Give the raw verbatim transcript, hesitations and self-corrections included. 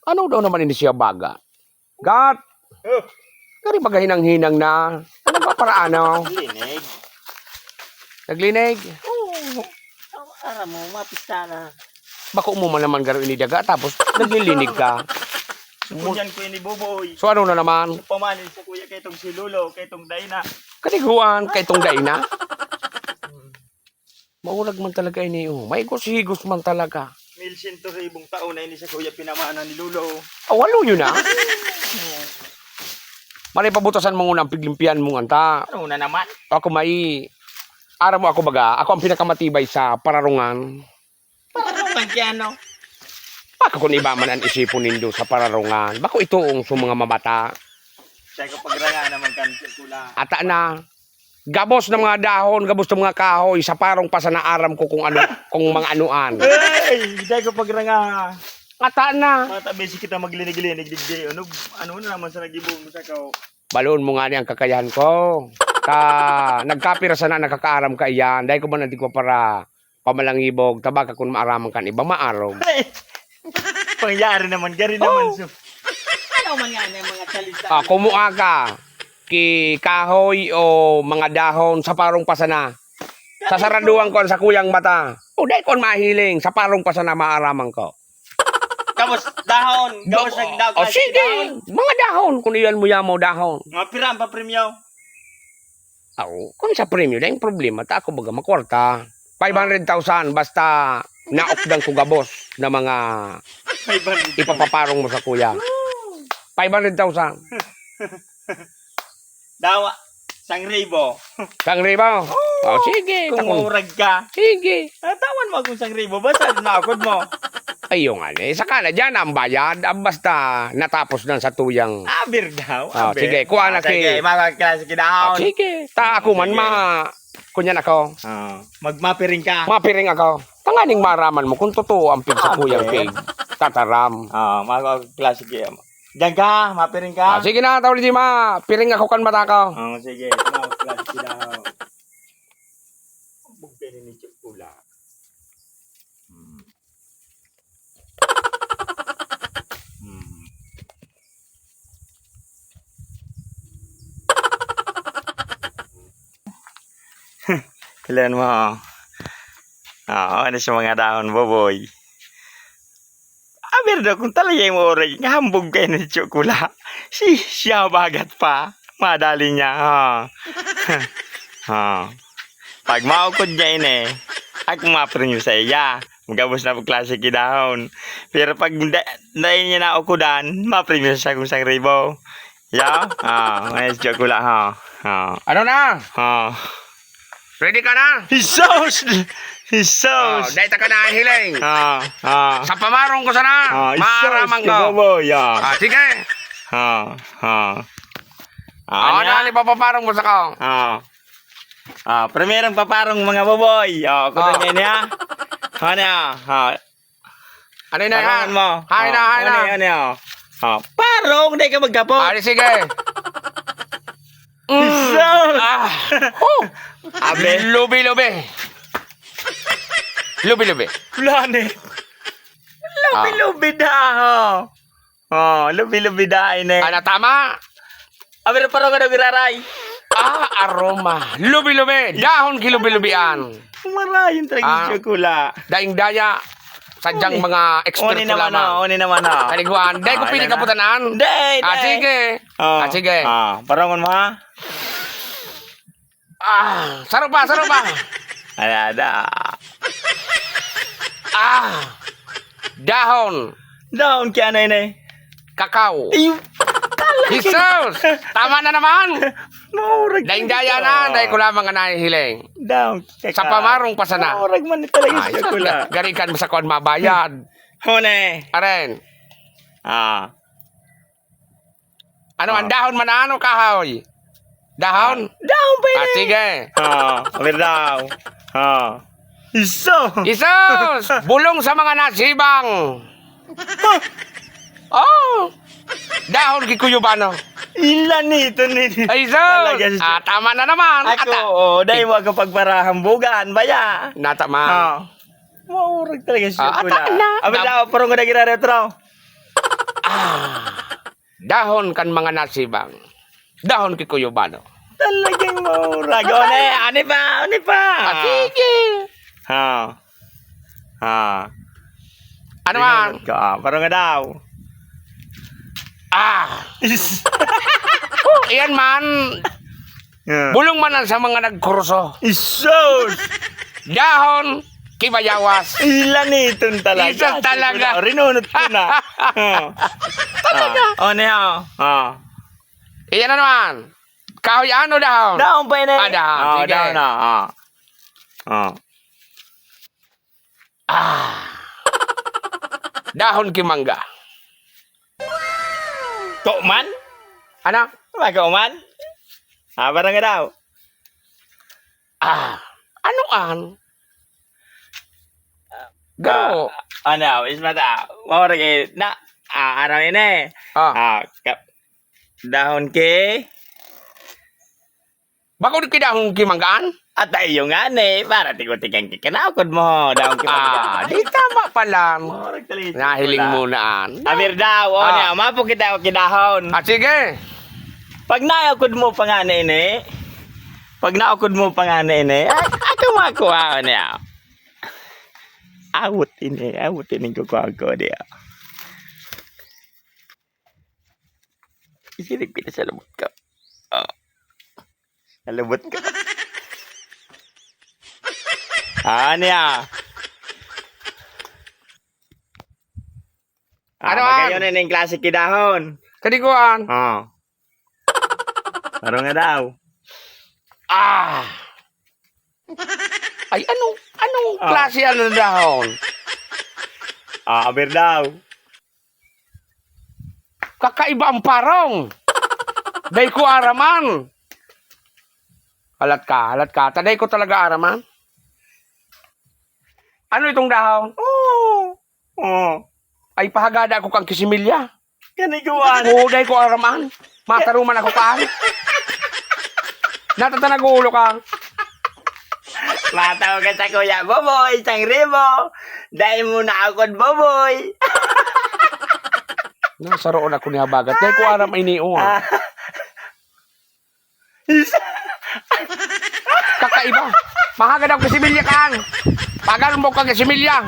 Ano daw naman ini siya baga? Gat! Oh. Kari baga hinang-hinang na. Ano ba para ano? Linig. Naglinig? Oo. Aram mo, mapista na. Bako mo man naman garo ini daga, tapos naglilinig ka. Sukunyan ko ini, Boboy. So ano na naman? Pamanin sa kuya kay itong si Lolo, kay itong Dayna. Kaniguan, kay itong Dayna? Maurag man talaga ini, oh. Mahigos-higos man talaga. Mil siyento ribong taon na ini sa kuya pinamana ni Lolo. Oh, walo yun, ah. Malay pabutasan mo ngunang piglimpian mo, anta. Ano na naman? Ako may, aram mo ako baga, ako ang pinakamatibay sa pararungan. Pararungan kaya, no? Baka kung iba man ang isipon nindo sa pararungan, bako itoong sa mga mabata. Siya ko pagranga naman kan kula. Ata na. Gabos na mga dahon, gabos na mga kahoy, sa parong pa sana aram ko kung ano, kung mga anuan. Hey! Dai ko pagranga. Ata na. Matabi si kita maglinig-linig, digdi. Ano, ano na naman sa nagibong mo sa kao? Baloon mo nga ni ang kakayahan ko. Ta, nagkapira sana nakakaaram ka iyan. Dai ko man na di ko para pamalangibog. Tabaka kun maaraman kan iba, maarog. Hey! Pangyari naman, gari naman, Oh. so. Ano man nga na yung mga salita? Ah, kumuha ka. Ki kahoy o mga dahon, sa parong pa sana. Sasaraduhan ko ang sakuyang mata. O, dai ko mahiling, sa parong pa sana maaraman ko. Tapos, dahon. Tapos, Dahon. nagdaw-, O, sige. dahon. Mga dahon, kung iyan mo yamo, dahon. Mga pira ang papremyo? Aw, kung sa premyo, dai problema, ta ako baga makwarta. Five hundred thousand, basta naokdan ko gabos na mga Five hundred. ipapaparong mo sa kuya. Five hundred thousand. Dawa, sangribo. Sangribo? Oh, sige, Kung takon. maurag ka. Sige. Ah, tawan mo akong sangribo, basta naakod mo. Ayun nga, eh. Saka na dyan ang bayad, ah, basta natapos na sa tuyang. Aber daw, Ah, aber. sige, kuha na Ah, sige, ki- mga klase Ah, kinaon. sige. Ta ako man, Sige. ma-, kunyan ako. Ah, magmapiring ka. Mapiring ako. Tanganing maraman mo kung totoo ang pig sa Ah, kuyang okay. pig. Tataram. Ah, mga klase ki-, diyan ka, mapiring ka. Ah, sige na, Tawli Jima. Piring ako kan mata ko. Ah, sige. Mga klase kinaon. Ang bugtay ni Chukula. Hmm. Hmm. Kailan mo, oh. Oo, ano sa mga dahon, Boboy? Aber daw kung talaga yung oray, nga hambog kayo ni Chukula. Si, siya bagat pa. Madali niya, ha. Ha. Pag maukod niya ini, ay kung mapremyo sa iya. Magabos na pag klase kidahon. Pero pag da-, dahil niya na ukudan, mapremyo siya kung isang ribo. Ya? Ah, may joke ko lang, ha. Ha. Ano na? Ha. Ready ka na? Jesus! Jesus! Oh, dahil ka na hiling. Ha, ha. Sa pamarong ko sana, Ha, Jesus, maaraman ko. Boboy, ya. Ah, sige. Ha, ha. Ah, Ano ano? na, ipapaparong mo sa kao? Ah. Ah, primerong paparong mga boboy. Oh, kuno Ah. niya niya. Ano niya? Ha. Ano na, Parangan ha? mo. Hay na, Oh, hay ano na. yan, ano yan? Oh. Parong, di ka magkapot. Ari, sige. Mm. Jesus! Ah. Oh. Abi. Lubi-lubi. Lubi-lubi. Wala ni. Lubi-lubi daw. Oh, lubi-lubi daw, ini. Ano, tama? Abi, parong ka daw giraray. Ah, aroma. Lubi-lubi. Dahon kilubi-lubian. Marayon talaga Ah. yung Chukula. Daing daya. Sadyang Oni. mga eksperto Oni naman, lamang. oh, oni naman, oh. Kaliguan. Dahil ko Ah, pili yan na. kaputanan. Dahil, Ah, dahil. sige. Oh. Ah, sige. Ah, parangon mo, ha? Ah, saro pa, saro pa. Ala, da. Ah, dahon. Dahon kaya na ini. Kakao. Ay, Jesus! Tama na naman! Maurag Daing man daya ito. na, dahil ko lamang ang nahihiling. Dahon, Sa kakao. pamarong pa sana. Maurag man talaga Ay, siya, kula. garikan mo sa kuwan mabayad. Hone. Aren. Ah. Ano, ang Ah. dahon man, ano, kahoy? Dahon? Ah. Dahon pa Ah, yun eh. sige. Ah, aber daw. Ah. Iso. Isos! Bulong sa mga nasibang. Oh! Dahon ki Kuya Bano. Ilan ito ni? Ay, Isos! Talaga si Ah, tama na naman. Ako, Ata- oh, dahil wag ka pagparahambugan, baya. Natama. Ah. Maurag talaga si Ah, Chukula. ata na. Abi Dap- daw, parang ko nagiraretro. Ah, dahon kan mga nasibang. Dahon ki Cuyabano. Talagang maurag. O, ne, ani pa, ani pa. Ah, sige. Ha. Ha. Ano man? Pinunot ka, ah. Parang nga daw. Ah. Is- Oh, iyan man. Yeah. Bulong man ang sa mga nagkurso. Isos! Dahon, kibayawas. Ilaniton talaga. Isos talaga. Sige na, rinunot ko na. Oh. Talaga? Ah. O, ne, oh. Ah. Iyan na naman. Kahoy ano dahon? Dahon pa yun eh. Ah, dahon. Oh, sige. Dahon na. Ah. Oh. Ah. Dahon ki mangga. Ko man? Ano? Wala ko man? Ah, parang nga daw. Ah, ano an? Go. Ah, ano, is mata. Mawara kayo na, ah, araw yun eh. Ah. Ah, ka-, dahon ki? Bako di ki dahon ki manggaan? At iyo nga ni, para tiko-tikan ki kinaukod mo, dahon ki manggaan. Ah, di tama pala. Mawara ka talaga. Nahiling mo na an. Aber daw, o Ah. niya, mapo kita o kidahon. Ah, sige. Pag naukod mo pa nga ni ini, pag naukod mo pa nga ni ini, ay, ako makuha niya. Awot ini, awot ini kukuha ko niya. Isilig kita sa labot ka. Ah. Sa labot ka. Ah, ano ya? Ah, Ano an? Magayon na ning klase kidahon. Kadikuan. Ah. Parang nga daw. Ah. Ay, ano, anong Ah. klase ano dahon? Ah, aber daw. Kakaiba ang parong. Dai ko araman. Halat ka, halat ka. Ta dai ko talaga araman. Ano itong dahon? Oo. Oo. Ay, pahagada ako kang kisimilya. Kaniguan. Oo, dai ko araman. Mataruman ako kaan. Natatanag ulo ka. Mataw ka sa Kuya Boboy, isang ribo. Dai mo na ako, Boboy. Nasaroon ako ni habagat. Dai ko aram ini, oh. Ah. Kakaiba. Mahagad ako kasimilya kaan. Pagal mo ka kasimilya.